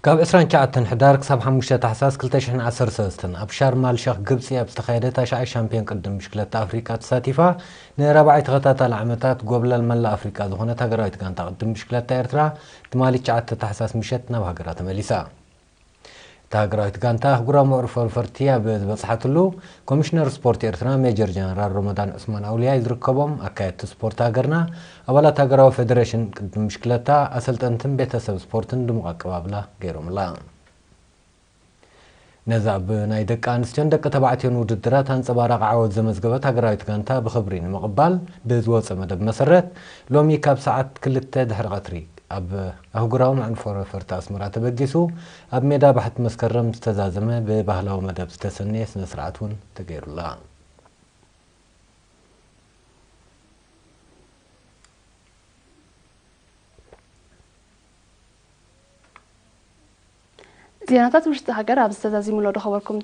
ካብ ዕስራን ትሽዓተን ሕዳር ክሳብ ሓሙሽተ ታሕሳስ ክልተ ሽሕን ዓሰርተ ሰለስተን ኣብ ሻርም ኣል ሸኽ ግብጺ ኣብ ዝተኻየደ ታሽዓይ ሻምፒዮን ቅድድም ብሽክለታ ኣፍሪቃ ተሳቲፋ ንራብዓይ ተኸታታሊ ዓመታት ጎብለል መላእ ኣፍሪቃ ዝኾነት ሃገራዊት ጋንታ ቅድድም ብሽክለታ ኤርትራ ትማሊ ትሽዓተ ታሕሳስ ምሸት ናብ ሃገራ ተመሊሳ። እታ ሃገራዊት ጋንታ ኣህጉራዊ መዕርፎ ነፈርቲ ኣብ ዝበጽሓትሉ፣ ኮሚሽነር ስፖርት ኤርትራ ሜጀር ጀነራል ሮመዳን ዑስማን ኣውልያ ዝርከቦም ኣካየድቲ ስፖርት ሃገርና፣ ኣባላት ሃገራዊ ፌደሬሽን ቅድድም ብሽክለታ፣ ኣሰልጠንትን ቤተሰብ ስፖርትን ድሙቕ ኣቀባብላ ገይሮምላ። ነዛ ኣብ ናይ ደቂ ኣንስትዮን ደቂ ተባዕትዮን ውድድራት ኣንጸባራቒ ዓወት ዘመዝገበት ሃገራዊት ጋንታ ብኽብሪ ንምቕባል ብዝወጸ መደብ መሰረት፣ ሎሚ ካብ ሰዓት ክልተ ድሕሪ ቀትሪ ኣብ ኣህጉራዊ መዕርፎ ነፈርቲ ኣስመራ ተበጊሱ ኣብ ሜዳ ባሕቲ መስከረም ዝተዛዘመ ብባህላዊ መደብ ዝተሰነየ ስነ ስርዓት እውን ተገይሩላ። ዜናታት ውሽጢ ሃገር ኣብዚ ተዛዚሙ ኣሎ፣ ዝኸበርኩም